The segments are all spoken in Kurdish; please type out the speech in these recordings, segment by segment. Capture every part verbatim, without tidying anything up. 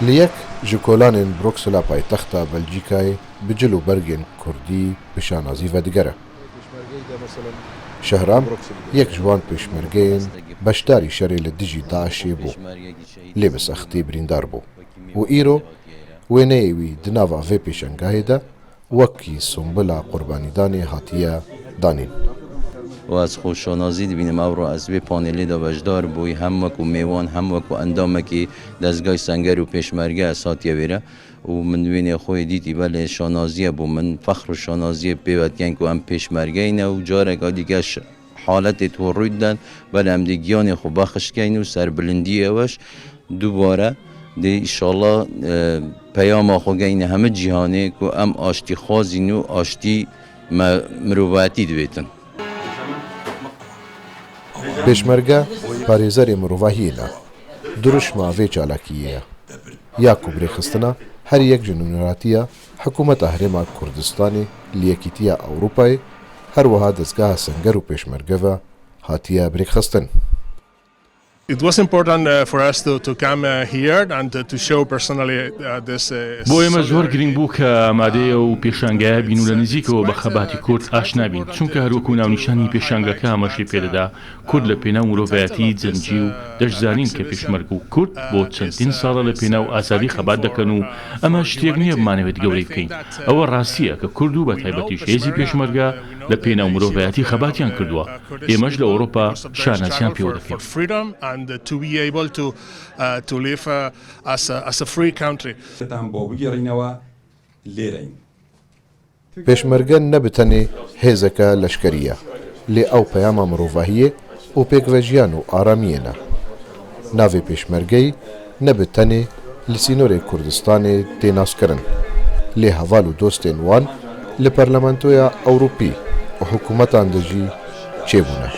Li yek ji kolanên Bruksela paytexta Belcîkayê bi cil û bergên kurdî bi şanazî vedigere. Şehram yek ji wan pêşmergeyên beşdarî şerê li dijî DAIŞê bû, lê bi sextî birîndar bû û îro wêneyê wî di nava vê pêşangahê de wekî sombila qurbanîdanê hatiye danîn. û ez xwe şanazî dibînim evro ez vê panelê de beşdar bûyî, hem wekû mêwan hem wekû endamekî dezgay Senger û Pêşmerge ez hatiye wêre û min wênê xwe yê dîtî, belê şanazî ye bo min, fexr û şanaziyê pê ve dikin ku em Pêşmergeyî ne û careka dîke ş-, haletê tu rûy diden, belê em dê giyanê xwe bexşikeyn û serbilindiyê weş dubare dê îşallah, e, peyama xwe geyne hemî cîhanê ku em aştîxwazîn û aştî me mirovatî divêtin. Pêşmerge parêzerê mirovahiyê ne. Dirûşma vê çalakiyê ye. Ya ku bi rêxistina her yek ji nûneratiya Hikûmeta Herêma Kurdistanê li Yekîtiya Ewropayê, her wiha dezgeha Senger û Pêşmerge ve hatiye bi rêxistin. It was important uh, for us to, to come uh, here and uh, to show personally uh, this. Uh, بۆ ئێمە زۆر گرنگ بوو کە ئامادەیە و پێشانگایە بین و لە نزیکەوە بە خەباتی کورد ئاشنا بین، چونکە هەروەکو ناونیشانی پێشانگەکە ئاماژەی پێدەدا، کورد لە پێناو مرۆڤایەتی جەنگی و دەشزانین کە پێشمەرگ و کورد بۆ چەندین ساڵە لە پێناو ئازادی خەبات دەکەن و ئەمە شتێک نییە بمانەوێت گەورەی بکەین. ئەوە ڕاستییە کە کورد و بە تایبەتیش هێزی پێشمەرگە لە پێناو مرۆڤایەتی خەباتیان کردووە. ئێمەش لە ئەوروپا شانازیان پێوە دەکەین. تان بۆ بگەڕینەوە لێرەین. پێشمەرگە نە bi tenê hêzeke leşkerî ye, lê ew peyama mirovahiyê û pêkvejiyan û aramiyê ne. Navê pêşmergeyî ne bi tenê li sînorê Kurdistanê tê naskirin, lê heval û dostên wan li Parlamentoya Ewropî û hikûmetan de jî çêbûne.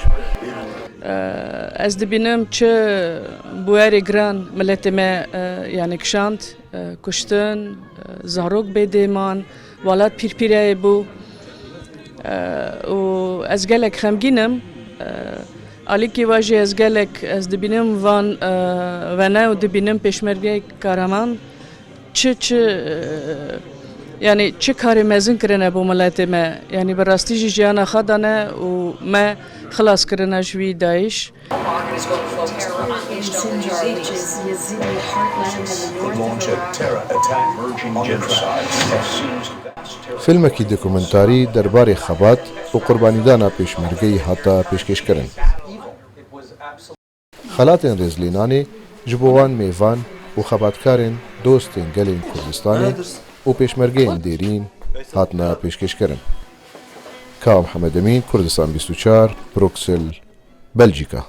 Ez dibînim çi bûyerê giran miletê me, yanî kişand, kuştin, zarok bê dê man, welat pîrpîreyê bû. Û ez gelek xemgîn im. Alîkî we jî ez gelek, ez dibînim van wene û dibînim pêşmergeyek kareman çi, çi, yanî çi karê mezin kirine bo miletê me. Yanî bi rastî jî jiyana xwe dane û me xilas kirine ji wî DAIŞ. Filmekî dokumentarî derbarê xebat û qurbanîdana pêşmergeyî hate pêşkêşkirin. Xelatên rêzlênanê ji bo wan mêvan û xebatkarên dostên gelên Kurdistanê û pêşmergeyên dêrîn hatine pêşkêşkirin. Kawa Mihemed Emîn, Kurdistan bîst û çar, Bruksel, Belcîka.